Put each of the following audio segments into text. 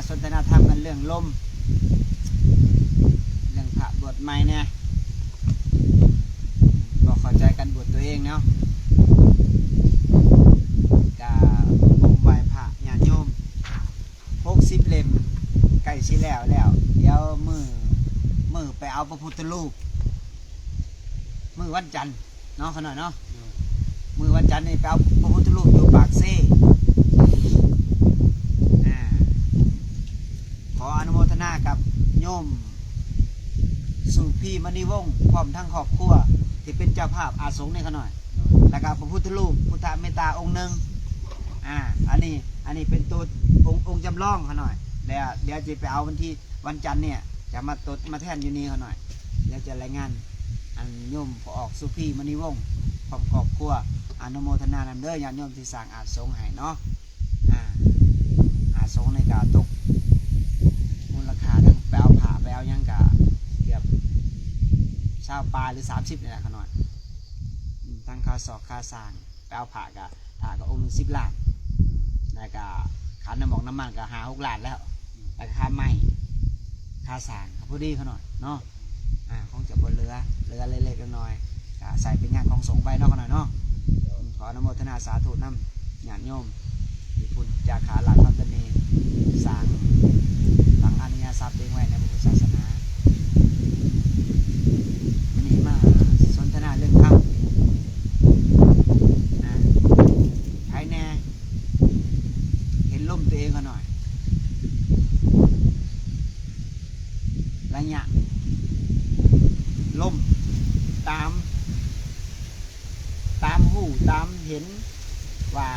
ສົນທະນາທຳກັນເລື່ອງລົມ ເລື່ອງພະບວດໃໝ່ແດ່ ບໍ່ເຂົ້າໃຈກັນບວດຕົວເອງເນາະ ກະກົ້ມໄຫວ້ພະຍາດໂຍມຫົກສິບເຫຼັ້ມ ໃກ້ຊິແລ້ວແລ້ວ ດຽວມື້ ມື້ໄປເອົາພະພຸດທະຮູບ ມື້ວັນຈັນ ເນາະ ຂະນ້ອຍເນາະ ໂດຍ ມື້ວັນຈັນນີ້ໄປເອົາພະພຸດທະຮູບຢູ່ປາກເຊ ອາ ຂໍອະນຸໂມທະນາກັບໂຍມ ສຸພີມະນີວົງ ພ້ອມທັງຄອບຄົວ ທີ່ເປັນເຈົ້າພາບອາສົງນີ້ ຂະນ້ອຍ ໂດຍ ແລ້ວກໍພະພຸດທະຮູບ ພຸດທະເມດຕາອົງໜຶ່ງ ອາ ອັນນີ້ ອັນນີ້ເປັນໂຕອົງ ອົງຈຳລອງ ຂະນ້ອຍ ແລ້ວດຽວຊິໄປເອົາວັນທີ ວັນຈັນນີ້ຈະມາຕົດມາແທນຢູ່ນີ້ ຂະນ້ອຍ ແລ້ວຈະລາຍງານ ອັນໂຍມພໍ່ອອກ ສຸພີມະນີວົງ ພ້ອມຄອບຄົວ ອະນຸໂມທະນານຳເດີ ຍາດໂຍມທີ່ສ້າງອາສົງໃຫ້ເນາະ ອາ ອາສົງນີ້ກະຕົກມູນລະຄ່າ ທັງໄປເອົາຜ້າໄປເອົາຫຍັງກະເກືອບຊາວປາຍ ຫຼື ສາມສິບນີ້ແຫຼະ ຂະນ້ອຍ ອືມ ທັງຄ່າຊອກຄ່າສ້າງ ໄປເອົາພະກະ ພະກະອົງໜຶ່ງສິບລ້ານ ແລ້ວກະຄ່ານ້ຳມັນ ນ້ຳມັນກະຫ້າຫົກລ້ານແລ້ວ ແລ້ວກະຄ່າໄມ້ ຄ່າສ້າງກະພໍດີຂະນ້ອຍເນາະ ອາ ຄົງຈະບໍ່ເຫຼືອ ເຫຼືອເລັກໆນ້ອຍໆ ກະໃສ່ເປັນຍາດຂອງສົງໄປເນາະ ຂະນ້ອຍເນາະ ຂໍອະນຸໂມທະນາສາທຸນຳຍາດໂຍມ ທີ່ພຸ້ນຈາຄາລາດຄຳຕະເນ ສ້າງຝັງອະລິຍະຊັບຕົວເອງໄວ້ໃນພະພຸດທະສາສະໜາ ມື້ນີ້ມາສົນທະນາເລື່ອງທຳ ອາ ໃຜແນ່ເຫັນລົມຕົວເອງຂະນ້ອຍ ໄລຍະລົມຕາມ ຕາມຮູ້ຕາມເຫັນວ່າ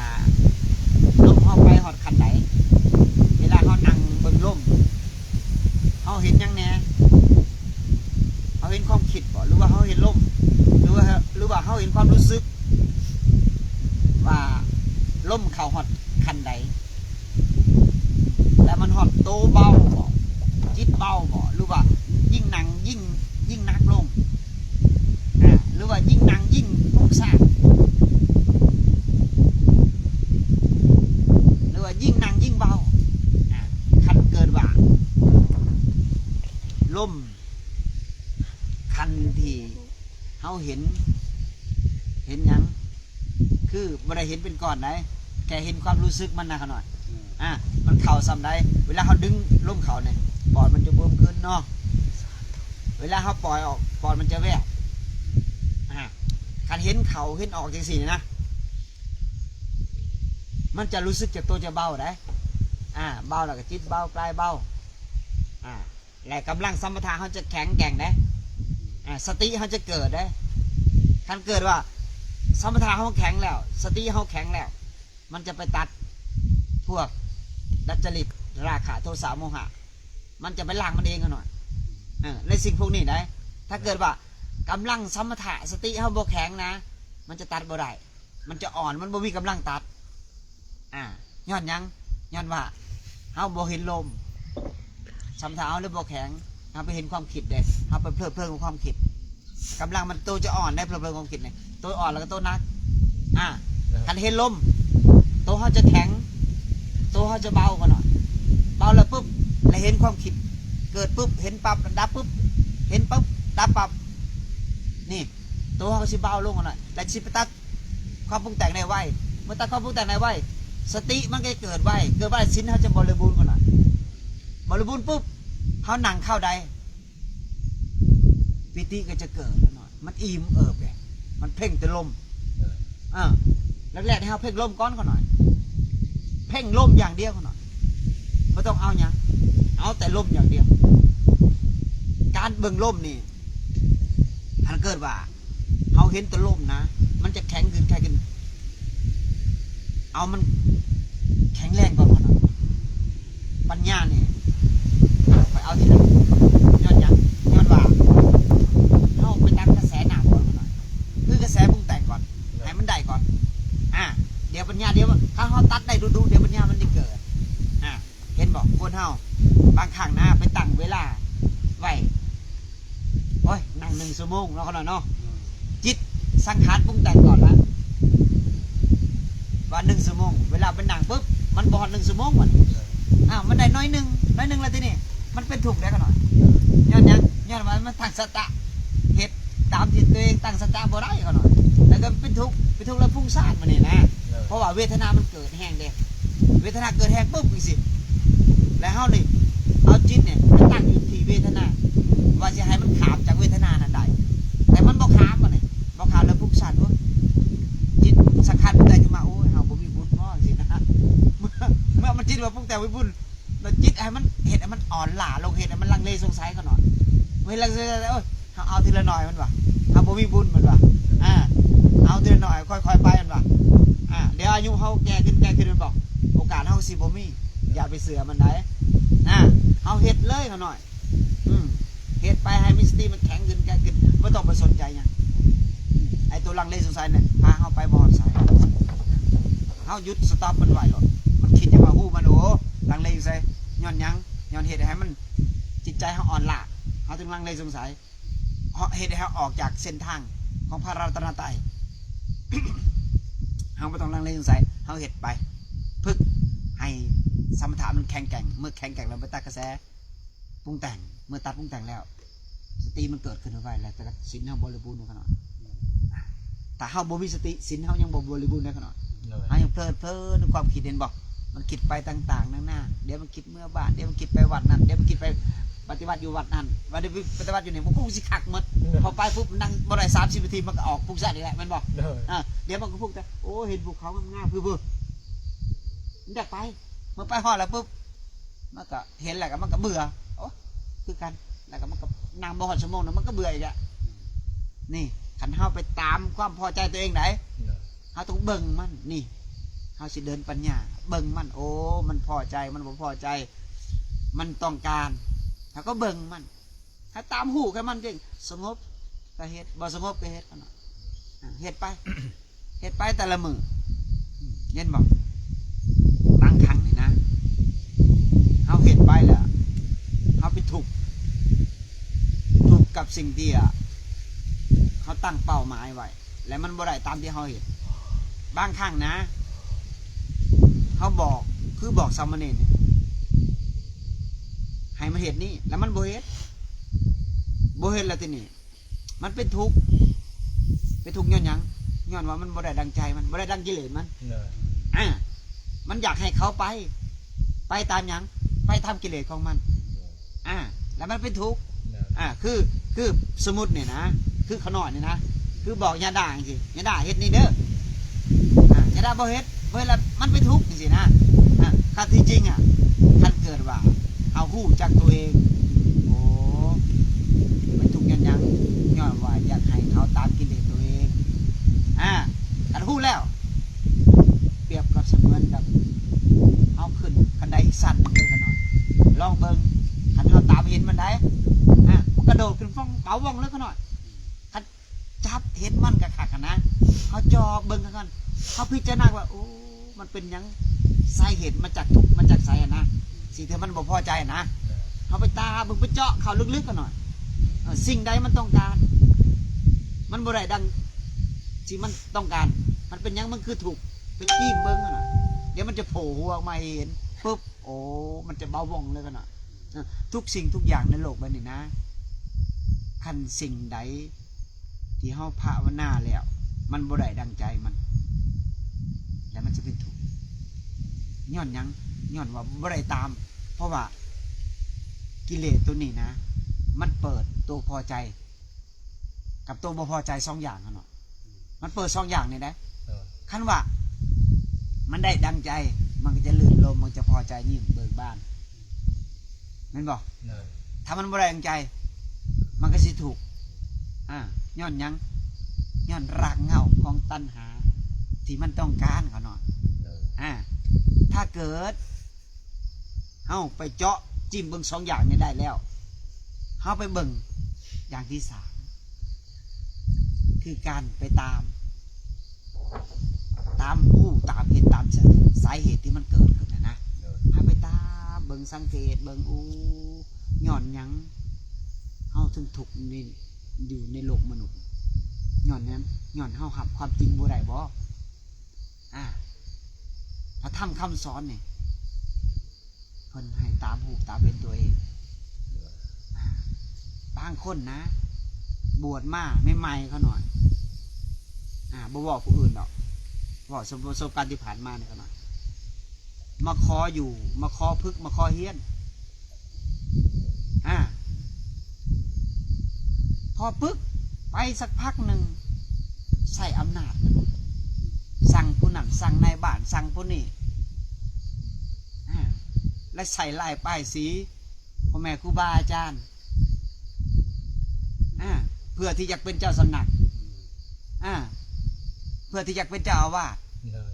ລົມເຮົາໄປຮອດຂັ້ນໃດ ເວລາເຮົານັ່ງເບິ່ງລົມ ເຮົາເຫັນຫຍັງແດ່? ເຮົາເຫັນຄວາມຄິດບໍ່ ຫຼືວ່າເຮົາເຫັນລົມ ຫຼືວ່າ ຫຼືວ່າເຮົາເຫັນຄວາມຮູ້ສຶກວ່າລົມເຂົ້າຮອດຂັ້ນໃດ? ແລ້ວມັນຮອດໂຕເບົາບໍ່? ຈິດເບົາບໍ່? ຫຼືວ່າຍິ່ງນັ່ງຍິ່ງ ຍິ່ງໜັກລົງ? ອາ ຫຼືວ່າຍິ່ງນັ່ງຍິ່ງຟຸ້ງສ້ານ? ຫຼືວ່າຍິ່ງນັ່ງຍິ່ງເບົາ? ອາ ຄັນເກີດວ່າລົມ ຄັນທີ່ເຮົາເຫັນ ເຫັນຫຍັງ? ຄືບໍ່ໄດ້ເຫັນເປັນກ້ອນໃດ ແຄ່ເຫັນຄວາມຮູ້ສຶກມັນນະຂະນ້ອຍ ອືມ ອາ ມັນເຂົ້າສ່ຳໃດ ເວລາເຮົາດຶງລົມເຂົ້ານີ້ ປອດມັນຈະບວມຂຶ້ນເນາະ ເວລາເຮົາປ່ອຍອອກ ປອດມັນຈະແວບ ອາ ຄັນເຫັນເຂົ້າເຫັນອອກຈັ່ງຊີ້ນະ ມັນຈະຮູ້ສຶກຈາກໂຕຈະເບົາໃດ ອາ ເບົາແລ້ວກໍຈິດເບົາ ກາຍເບົາ ອາ ແລະ ກຳລັງສຳມະທະເຮົາຈະແຂງແກ່ງເດ້ ອາ ສະຕິເຮົາຈະເກີດເດ້ ຄັນເກີດວ່າສຳມະທະເຮົາແຂງແລ້ວ ສະຕິເຮົາແຂງແລ້ວ ມັນຈະໄປຕັດພວກດັດຈະລິດ ລາຄະ ໂທສະ ໂມຫະ ມັນຈະໄປລ້າງມັນເອງເນາະ ເອີ ໃນສິ່ງພວກນີ້ໄດ໋ ຖ້າເກີດວ່າກຳລັງສຳມະທະສະຕິເຮົາບໍ່ແຂງນະ ມັນຈະຕັດບໍ່ໄດ້ ມັນຈະອ່ອນ ມັນບໍ່ມີກຳລັງຕັດ ອາ ຍ້ອນຫຍັງ? ຍ້ອນວ່າເຮົາບໍ່ເຫັນລົມ ສຳມະທະເຮົາເລີຍບໍ່ແຂງ ເຮົາໄປເຫັນຄວາມຄິດເດ້ ເຮົາໄປເພີດເພີງກັບຄວາມຄິດ ກຳລັງມັນໂຕຈະອ່ອນໄດ໋ ເພີດເພີງຄວາມຄິດນີ້ ໂຕອ່ອນແລ້ວກໍໂຕໜັກ ອາ ຄັນເຫັນລົມ ໂຕເຮົາຈະແຂງ ໂຕເຮົາຈະເບົາຂະນ້ອຍ ເບົາແລ້ວປຶບ ແລ້ວເຫັນຄວາມຄິດເກີດປຶບ ເຫັນປັບ ດັບປຶບ ເຫັນປຶບ ດັບປັບ ນີ້ ໂຕເຮົາກໍຊິເບົາລົງຂະນ້ອຍ ແລ້ວຊິໄປຕັດ ຄວາມປຸງແຕ່ງໄດ້ໄວ ເມື່ອຕັດຄວາມປຸງແຕ່ງໄດ້ໄວ ສະຕິມັນກໍຈະເກີດໄວ ເກີດໄວ ສິນເຮົາຈະບໍລິບູນຂະນ້ອຍ ບໍລິບູນປຶບ ເຮົານັ່ງຄາວໃດ ປີຕິກໍຈະເກີດຂະນ້ອຍ ມັນອີ່ມເອີບເດ້ ມັນເພັ່ງແຕ່ລົມ ເອີ ແລກໆ ໃຫ້ເຮົາເພັ່ງລົມກ່ອນຂະນ້ອຍ ເພັ່ງລົມຢ່າງດຽວຂະນ້ອຍ ບໍ່ຕ້ອງເອົາຫຍັງ ເອົາແຕ່ລົມຢ່າງດຽວ ການເບິ່ງລົມນີ້ ຄັນເກີດວ່າເຮົາເຫັນແຕ່ລົມນະ ມັນຈະແຂງຂຶ້ນ ແຂງຂຶ້ນ ເອົາມັນແຂງແຮງກ່ອນ ປັນຍານີ້ ຂ້ອຍເອົາທີຫຼັງ ຍ້ອນຫຍັງ? ຍ້ອນວ່າເຮົາໄປຕັດກະແສນ້ຳກ່ອນ ຄືກະແສປຸງແຕ່ງກ່ອນ ໃຫ້ມັນໄດ້ກ່ອນ ອາ ດຽວປັນຍາ ດຽວ ຖ້າເຮົາຕັດໄດ້ດຸໆ ດຽວປັນຍາມັນຈະເກີດ ອາ ເຫັນບໍ່? ຄົນເຮົາບາງຄັ້ງນະ ໄປຕັ້ງເວລາໄວ້ ໂອ້ຍ ນັ່ງໜຶ່ງຊົ່ວໂມງເນາະ ຂະນ້ອຍເນາະ ອືມ ຈິດສັງຂານປຸງແຕ່ງກ່ອນລະ ວ່າໜຶ່ງຊົ່ວໂມງ ເວລາໄປນັ່ງປຶບ ມັນບໍ່ຮອດໜຶ່ງຊົ່ວໂມງ ມັນ ເອີ ອ້າວ ມັນໄດ້ໜ້ອຍໜຶ່ງ ໜ້ອຍໜຶ່ງແລ້ວທີນີ້ ມັນເປັນທຸກເດ້ຂະນ້ອຍ. ຍ້ອນຫຍັງ? ຍ້ອນວ່າມັນຕັ້ງສັດຈະເຮັດຕາມທີ່ຕົວເອງຕັ້ງສັດຈະບໍ່ໄດ້ຂະນ້ອຍ ແລ້ວກໍເປັນທຸກ ເປັນທຸກແລ້ວຟຸ້ງຊານບາດນີ້ນະ. ເອີ ເພາະວ່າເວທະນາມັນເກີດແຮງເດ້ ເວທະນາເກີດແຮງປຶບຈັ່ງຊີ້ ແລ້ວເຮົານີ້ເອົາຈິດນີ້ໄປຕັ້ງຢູ່ທີ່ເວທະນາ ວ່າຊິໃຫ້ມັນຂ້າມຈາກເວທະນານັ້ນໄດ້ ແຕ່ມັນບໍ່ຂ້າມບາດນີ້ ບໍ່ຂ້າມແລ້ວຟຸ້ງຊານ ໂອ້ຍ ຈິດສັງຂານປຸງແຕ່ງຂຶ້ນມາ ໂອ້ຍ ເຮົາບໍ່ມີບຸນບໍ ຈັ່ງຊີ້ນະ. ເມື່ອ ເມື່ອມັນຈິດວ່າປຸງແຕ່ງບໍ່ມີບຸນ ແລ້ວຈິດໃຫ້ມັນ ເຮັດໃຫ້ມັນອ່ອນລ້າລົງ ເຮັດໃຫ້ມັນລັງເລສົງໄສຂະນ້ອຍ ເຮັດລັງເລສົງໄສ ໂອ້ຍ ເຮົາເອົາທີລະໜ້ອຍ ມັນວ່າ ເຮົາບໍ່ມີບຸນ ມັນວ່າ ອ່າ ເອົາທີລະໜ້ອຍ ຄ່ອຍໆໄປ ມັນວ່າ ອ່າ ດຽວອາຍຸເຮົາແກ່ຂຶ້ນ ແກ່ຂຶ້ນ ແມ່ນບໍ່ ໂອກາດເຮົາຊິບໍ່ມີ. ຢ່າໄປເຊື່ອມັນໄດ໋ ອ່າ ເຮົາເຮັດເລີຍຂະນ້ອຍ ອືມ ເຮັດໄປໃຫ້ມີສະຕິມັນແຂງຂຶ້ນ ແຂງຂຶ້ນ ບໍ່ຕ້ອງໄປສົນໃຈຫຍັງ. ອືມ ໄອ້ໂຕລັງເລສົງໄສນັ້ນ ພາເຮົາໄປບໍ່ຮອດໃສ ເຮົາຢຸດສະຕັອບມັນໄວ້ໂລດ ມັນຄິດຫຍັງມາຮູ້ມັນ ໂອ້ ລັງເລຢູ່ໃສ ຍ້ອນຫຍັງ? ຍ້ອນເຮັດໃຫ້ມັນ ຈິດໃຈເຮົາອ່ອນລ້າ ເຮົາຈຶ່ງລັງເລສົງໄສ ເຮັດໃຫ້ເຮົາອອກຈາກເສັ້ນທາງຂອງພະລັດຕະນະໄຕ. ເຮົາບໍ່ຕ້ອງລັງເລສົງໄສ ເຮົາເຮັດໄປ ຝຶກໃຫ້ສະມະຖະມັນແຂງແກ່ງ ເມື່ອແຂງແກ່ງແລ້ວໄປຕັດກະແສປຸງແຕ່ງ ເມື່ອຕັດປຸງແຕ່ງແລ້ວ ສະຕິມັນເກີດຂຶ້ນໄວໆ ແລ້ວແຕ່ສິນເຮົາບໍລິບູນເດ້ຂະນ້ອຍ. ຖ້າເຮົາບໍ່ມີສະຕິ ສິນເຮົາຍັງບໍ່ບໍລິບູນເດ້ຂະນ້ອຍ ໂດຍ ເຮົາຍັງເພີດເພີນໃນຄວາມຄິດ ເຫັນບໍ່? ມັນຄິດໄປຕ່າງໆນານາ ດຽວມັນຄິດເມືອບ້ານ ດຽວມັນຄິດໄປວັດນັ້ນ ດຽວມັນຄິດໄປປະຕິບັດຢູ່ວັດນັ້ນ ວ່າໄດ້ໄປປະຕິບັດຢູ່ນີ້ ມັນຄົງຊິຄັກໝົດ ໂດຍ ພໍໄປປຸບ ນັ່ງບໍ່ໄດ້ສາມສິບນາທີ ມັນກໍອອກປຸ້ງຊັ້ນອີກແລ້ວ ແມ່ນບໍ່? ໂດຍ ອາ ດຽວມັນກໍປຸ້ງແຕ່ ໂອ້ ເຫັນພູເຂົາງາມໆ ເພີ້ໆ ມັນຢາກໄປ ເມື່ອໄປຮອດແລ້ວປຸບ ມັນກໍເຫັນແລ້ວກໍມັນກໍເບື່ອ ໂອ້ ຄືກັນ ແລ້ວກໍມັນກໍນັ່ງບໍ່ຮອດຊົ່ວໂມງໜຶ່ງ ມັນກໍເບື່ອອີກແລ້ວ. ນີ້ ຄັນເຮົາໄປຕາມຄວາມພໍໃຈຕົວເອງໃດ ເຮົາຕ້ອງເບິ່ງມັນ ນີ້ ເຮົາຊິເດີນປັນຍາ ເບິ່ງມັນ ໂອ້ ມັນພໍໃຈ ມັນບໍ່ພໍໃຈ ມັນຕ້ອງການ ເຮົາກໍເບິ່ງມັນ ຖ້າຕາມຮູ້ແຄ່ມັນຈິງ ສະຫງົບກໍເຮັດ ບໍ່ສະຫງົບກໍເຮັດ ເຮັດໄປ ເຮັດໄປແຕ່ລະມື້ ເຫັນບໍ່? ບາງຄັ້ງນີ້ນະ ເຮົາເຮັດໄປແລ້ວ ເຮົາໄປທຸກ ທຸກກັບສິ່ງທີ່ ອາ ເຮົາຕັ້ງເປົ້າໝາຍໄວ້ ແລະ ມັນບໍ່ໄດ້ຕາມທີ່ເຮົາເຮັດ. ບາງຄັ້ງນະ ເຮົາບອກ ຄືບອກສາມະເນນໃຫ້ມັນເຮັດນີ້ ແລ້ວມັນບໍ່ເຮັດ ບໍ່ເຮັດແລ້ວທີນີ້ ມັນເປັນທຸກ ເປັນທຸກຍ້ອນຫຍັງ? ຍ້ອນວ່າມັນບໍ່ໄດ້ດັ່ງໃຈມັນ ບໍ່ໄດ້ດັ່ງກິເລດມັນ ໂດຍ ອາ ມັນຢາກໃຫ້ເຂົາໄປ ໄປຕາມຫຍັງ? ໄປຕາມກິເລດຂອງມັນ ໂດຍ ອາ ແລ້ວມັນເປັນທຸກ ໂດຍ ອາ ຄື ຄືສົມມຸດນີ້ນະ ຄືຂະນ້ອຍນີ້ນະ ຄືບອກຍາດາຈັ່ງຊີ້ ຍາດາເຮັດນີ້ເດີ ອາ ຍາດາບໍ່ເຮັດ ບໍ່ເຮັດແລ້ວມັນເປັນທຸກຈັ່ງຊີ້ນະ ອາ ຄັນທີ່ຈິງອະ ຄັນເກີດວ່າ ເຮົາຮູ້ຈັກຕົວເອງ ໂອ້ ມັນທຸກຍ້ອນຫຍັງ? ຍ້ອນວ່າຢາກໃຫ້ເຮົາຕາມກິເລດຕົວເອງ ອາ ຄັນຮູ້ແລ້ວ ປຽບກັບສະເໝືອນກັບເຮົາຂຶ້ນຄັນໄດອີກຊັ້ນໜຶ່ງເດີຂະນ້ອຍ ລອງເບິ່ງ ຄັນເຮົາຕາມເຫັນມັນໄດ໋ ອາ ມັນກະໂດດຂຶ້ນຟອງເບົາວ່ອງເລີຍຂະນ້ອຍ ຄັນ ຈັບເຫັນມັນຄັກໆຫັ້ນນະ ເຮົາຈ່ອເບິ່ງຄັກໆ ເຮົາພິຈາລະນາວ່າ ໂອ້ ມັນເປັນຫຍັງ? ສາເຫດມາຈາກທຸກ ມາຈາກໃສຫັ້ນນະ ສິ່ງທີ່ມັນບໍ່ພໍໃຈຫັ້ນນະ ເຮົາໄປຕາເບິ່ງ ໄປເຈາະເຂົ້າເລິກໆກັນໜ້ອຍ ເອີ ສິ່ງໃດມັນຕ້ອງການ ມັນບໍ່ໄດ້ດັ່ງທີ່ມັນຕ້ອງການ ມັນເປັນຫຍັງ? ມັນຄືທຸກ ໄປຈີ້ມເບິ່ງຫັ້ນນະ ດຽວມັນຈະໂຜ່ຫົວອອກມາໃຫ້ເຫັນປຶບ ໂອ້ ມັນຈະເບົາວ່ອງເລີຍຫັ້ນນະ ເອີ ທຸກສິ່ງທຸກຢ່າງໃນໂລກໃບນີ້ນະ ຄັນສິ່ງໃດ ທີ່ເຮົາພາວະນາແລ້ວ ມັນບໍ່ໄດ້ດັ່ງໃຈມັນ ແລ້ວມັນຈະເປັນທຸກ ຍ້ອນຫຍັງ? ຍ້ອນວ່າບໍ່ໄດ້ຕາມ ເພາະວ່າກິເລດໂຕນີ້ນະ ມັນເປີດໂຕພໍໃຈກັບໂຕບໍ່ພໍໃຈສອງຢ່າງຫັ້ນເນາະ ມັນເປີດສອງຢ່າງນີ້ເດ້ ເອີ ຄັນວ່າມັນໄດ້ດັ່ງໃຈ ມັນກໍຈະລື່ນລົມ ມັນຈະພໍໃຈ ຍິ້ມເບີກບານ ແມ່ນບໍ່? ໂດຍ ຖ້າມັນບໍ່ໄດ້ດັ່ງໃຈ ມັນກໍຊິທຸກ ອາ ຍ້ອນຫຍັງ? ຍ້ອນຮາກເຫງົ້າຂອງຕັນຫາທີ່ມັນຕ້ອງການເຂົາເນາະ ໂດຍ ອາ ຖ້າເກີດເຮົາໄປເຈາະຈິ້ມເບິ່ງສອງຢ່າງນີ້ໄດ້ແລ້ວ ເຮົາໄປເບິ່ງຢ່າງທີສາມ ຄືການໄປຕາມ ຕາມຮູ້ຕາມເຫັນຕາມສາ ສາເຫດທີ່ມັນເກີດຂຶ້ນຫັ້ນນະ ໂດຍ ເຮົາໄປຕາມເບິ່ງສັງເກດເບິ່ງ ໂອ້ ຍ້ອນຫຍັງເຮົາເຖິງທຸກໃນ ຢູ່ໃນໂລກມະນຸດ? ຍ້ອນຫຍັງ? ຍ້ອນເຮົາຮັບຄວາມຈິງບໍ່ໄດ້ບໍ? ອາ ພະທຳຄຳສອນນີ້ ເພິ່ນໃຫ້ຕາມຮູ້ຕາເຫັນຕົວເອງ. ອ່າ ບາງຄົນນະ ບວດມາໃໝ່ໆ ຂ້ານ້ອຍ ອ່າ ບໍ່ເວົ້າຜູ້ອື່ນດອກ ເວົ້າປະສົບການທີ່ຜ່ານມານີ້ ຂ້ານ້ອຍ ມາຂໍຢູ່ ມາຂໍຝຶກ ມາຂໍຮຽນ ອ່າ ພໍປຶກໄປສັກພັກໜຶ່ງ ໃຊ້ອຳນາດ ສັ່ງຜູ້ນັ້ນ ສັ່ງນາຍບ້ານ ສັ່ງຜູ້ນີ້ ອ່າ ແລະ ໃສ່ຮ້າຍປ້າຍສີພໍ່ແມ່ຄູບາອາຈານ ອ່າ ເພື່ອທີ່ຢາກເປັນເຈົ້າສຳນັກ ອ່າ ເພື່ອທີ່ຢາກເປັນເຈົ້າອາວາດ ໂດຍ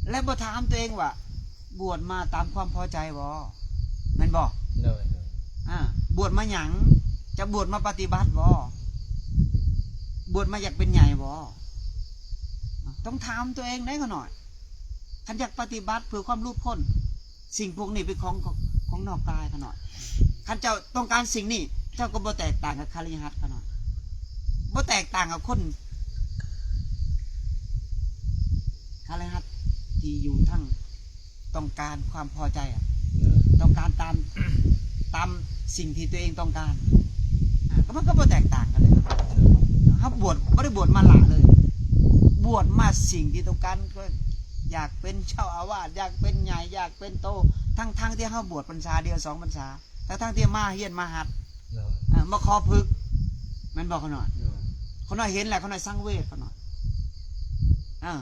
ແລະ ບໍ່ຖາມຕົວເອງວ່າ ບວດມາຕາມຄວາມພໍໃຈບໍ່? ແມ່ນບໍ່? ໂດຍ ໂດຍ ອ່າ ບວດມາຫຍັງ? ຈະບວດມາປະຕິບັດບໍ່? ບວດມາຢາກເປັນໃຫຍ່ບໍ່? ຕ້ອງຖາມຕົວເອງເດ້ ຂ້ານ້ອຍ. ຄັນຢາກປະຕິບັດເພື່ອຄວາມຫຼຸດພົ້ນ ສິ່ງພວກນີ້ເປັນຂອງ ຂອງ ຂອງນອກກາຍ ຂ້ານ້ອຍ. ຄັນເຈົ້າຕ້ອງການສິ່ງນີ້ ເຈົ້າກໍບໍ່ແຕກຕ່າງກັບຄະລິຫັດ ຂ້ານ້ອຍ ບໍ່ແຕກຕ່າງກັບຄົນຄະລິຫັດທີ່ຢູ່ທາງ ຕ້ອງການຄວາມພໍໃຈ ອະ ເອີ ຕ້ອງການຕາມ ຕາມສິ່ງທີ່ຕົວເອງຕ້ອງການ ອາ ກໍມັນກໍບໍ່ແຕກຕ່າງກັນເລີຍ. ເອີ ເຮົາບວດ ບໍ່ໄດ້ບວດມາຫຼ້າເລີຍ ບວດມາສິ່ງທີ່ຕ້ອງການ ກໍຢາກເປັນເຈົ້າອາວາດ ຢາກເປັນໃຫຍ່ ຢາກເປັນໂຕ ທັງໆທີ່ເຮົາບວດພັນສາດຽວ ສອງພັນສາ ທັງໆທີ່ມາຮຽນມາຫັດ ເອີ ເອີ ມາຂໍຝຶກ ແມ່ນບໍ່ ຂ້ານ້ອຍ? ເອີ ຂ້ານ້ອຍເຫັນແລ້ວ ຂ້ານ້ອຍສັງເວດ ຂ້ານ້ອຍ ເອີ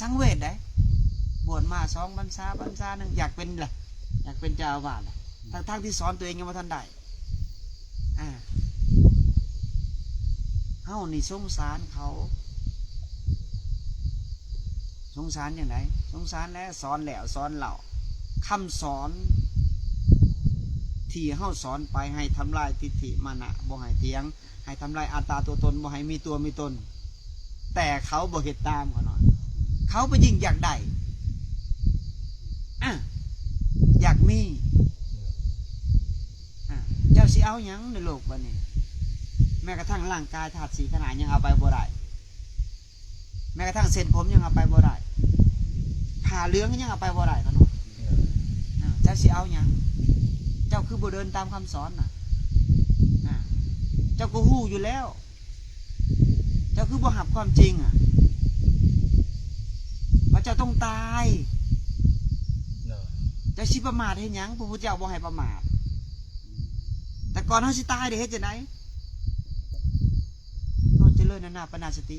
ສັງເວດໃດ໋ ບວດມາສອງພັນສາ ພັນສາໜຶ່ງ ຢາກເປັນລະ ຢາກເປັນເຈົ້າອາວາດລະ ອືມ ທັງໆທີ່ສອນຕົວເອງຍັງບໍ່ທັນໄດ້ ອ່າ ເຮົານີ້ສົງສານເຂົາ ສົງສານຈັ່ງໃດ? ສົງສານແຫຼະ ສອນແລ້ວສອນເລົ່າ ຄຳສອນທີ່ເຮົາສອນໄປ ໃຫ້ທຳລາຍທິດຖິມານະ ບໍ່ໃຫ້ຖຽງ ໃຫ້ທຳລາຍອັດຕາຕົວຕົນ ບໍ່ໃຫ້ມີຕົວມີຕົນ ແຕ່ເຂົາບໍ່ເຮັດຕາມ ຂ້ານ້ອຍ ເຂົາໄປຍິ່ງຢາກໄດ້ ອາ ຢາກມີ ອາ ເຈົ້າຊິເອົາຫຍັງໃນໂລກບາດນີ້? ແມ້ກະທັ່ງຮ່າງກາຍທາດສີ່ຂັນຫ້າຍັງເອົາໄປບໍ່ໄດ້ ແມ້ກະທັ່ງເສັ້ນຜົມຍັງເອົາໄປບໍ່ໄດ້ ຜ້າເຫຼືອງຍັງເອົາໄປບໍ່ໄດ້ ຂ້ານ້ອຍ ເອີ ເຈົ້າຊິເອົາຫຍັງ? ເຈົ້າຄືບໍ່ເດີນຕາມຄຳສອນນະ? ເຈົ້າກໍຮູ້ຢູ່ແລ້ວ ເຈົ້າຄືບໍ່ຮັບຄວາມຈິງອະ ວ່າເຈົ້າຕ້ອງຕາຍ ເຈົ້າຊິປະໝາດເຮັດຫຍັງ? ພະພຸດທະເຈົ້າບໍ່ໃຫ້ປະໝາດ ແຕ່ກ່ອນເຮົາຊິຕາຍເດ ເຮັດຈັ່ງໃດ? ເຮົາຈະເລີນອານາປານາສະຕິ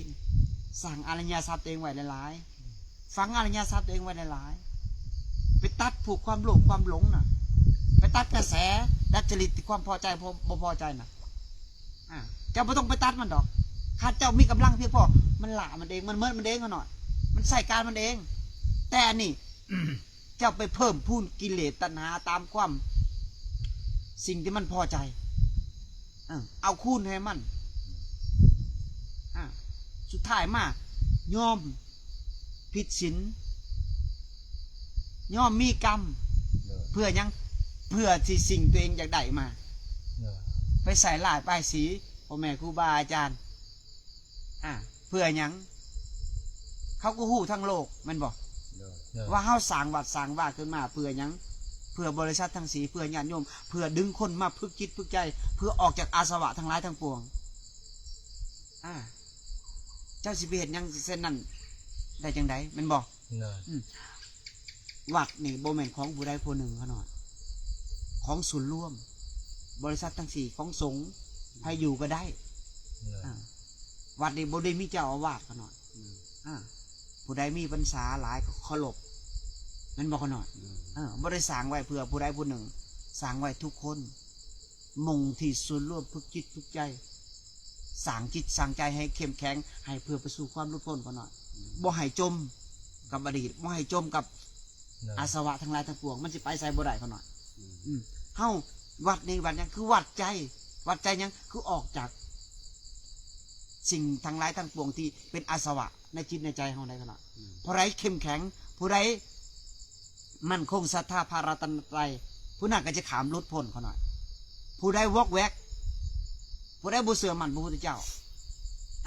ສ້າງອະລິຍະຊັບຕົວເອງໄວ້ຫຼາຍໆ ຝັງອະລິຍະຊັບຕົວເອງໄວ້ຫຼາຍໆ ໄປຕັດພວກຄວາມໂລບຄວາມຫຼົງນະ ໄປຕັດກະແສ ດັດຈະລິດທີ່ຄວາມພໍໃຈ ບໍ່ພໍໃຈນະ ອາ ເຈົ້າບໍ່ຕ້ອງໄປຕັດມັນດອກ ຄັນເຈົ້າມີກຳລັງພຽງພໍ ມັນລະມັນເອງ ມັນເມີດມັນເອງ ຂ້ານ້ອຍ ມັນໃຊ້ການມັນເອງ ແຕ່ອັນນີ້ ເຈົ້າໄປເພີ່ມພູນກິເລດຕັນຫາຕາມຄວາມ ສິ່ງທີ່ມັນພໍໃຈ ເອີ ເອົາຄູນໃຫ້ມັນ ອາ ສຸດທ້າຍມາຍອມຜິດສິນ ຍອມມີກຳ ໂດຍ ເພື່ອຫຍັງ? ເພື່ອທີ່ສິ່ງຕົວເອງຢາກໄດ້ມາ ໂດຍ ໄປໃສ່ຮ້າຍປ້າຍສີພໍ່ແມ່ຄູບາອາຈານ ອາ ເພື່ອຫຍັງ? ເຂົາກໍຮູ້ທັງໂລກແມ່ນບໍ່? ໂດຍ ໂດຍ ວ່າເຮົາສ້າງວັດສ້າງວາຂຶ້ນມາເພື່ອຫຍັງ? ເພື່ອບໍລິສັດທັງສີ່ ເພື່ອຍາດໂຍມ ເພື່ອດຶງຄົນມາຝຶກຈິດຝຶກໃຈ ເພື່ອອອກຈາກອາສະວະທັງຫຼາຍທັງປວງ ອາ ເຈົ້າຊິໄປເຮັດຫຍັງເຊັ່ນນັ້ນໄດ້ຈັ່ງໃດ ແມ່ນບໍ່? ໂດຍ ອືມ ວັດນີ້ບໍ່ແມ່ນຂອງຜູ້ໃດຜູ້ໜຶ່ງ ຂ້ານ້ອຍ ຂອງສ່ວນລວມ ບໍລິສັດທັງສີ່ ຂອງສົງ ໃຜຢູ່ກໍໄດ້ ເອີ ອ່າ ວັດນີ້ບໍ່ໄດ້ມີເຈົ້າອາວາດ ຂ້ານ້ອຍ ອືມ ອ່າ ຜູ້ໃດມີພັນສາຫຼາຍກໍເຄົາລົບ ແມ່ນບໍ່ ຂ້ານ້ອຍ? ອືມ ເອີ ບໍ່ໄດ້ສ້າງໄວ້ເພື່ອຜູ້ໃດຜູ້ໜຶ່ງ ສ້າງໄວ້ທຸກຄົນ ມຸ່ງທີ່ສ່ວນລວມ ຝຶກຈິດຝຶກໃຈ ສ້າງຈິດສ້າງໃຈໃຫ້ເຂັ້ມແຂງ ໃຫ້ເພື່ອໄປສູ່ຄວາມຫຼຸດພົ້ນ ຂ້ານ້ອຍ ອືມ ບໍ່ໃຫ້ຈົມກັບອະດີດ ບໍ່ໃຫ້ຈົມກັບ ນັ້ນ ອາສະວະທັງຫຼາຍທັງປວງ ມັນຊິໄປໃສບໍ່ໄດ້ ຂ້ານ້ອຍ ອືມ ອືມ ເຮົາ ວັດນີ້ວັດຫຍັງ? ຄືວັດໃຈ ວັດໃຈຫຍັງ? ຄືອອກຈາກສິ່ງທັງຫຼາຍທັງປວງທີ່ເປັນອາສະວະໃນຈິດໃນໃຈເຮົາໄດ້ ຂ້ານ້ອຍ ອືມ ຜູ້ໃດເຂັ້ມແຂງ ຜູ້ໃດໝັ້ນຄົງສັດທາພະລັດຕະນະໄຕ ຜູ້ນັ້ນກໍຈະຂ້າມຫຼຸດພົ້ນ ຂ້ານ້ອຍ ຜູ້ໃດວອກແວກ ຜູ້ໃດບໍ່ເຊື່ອໝັ້ນພະພຸດທະເຈົ້າ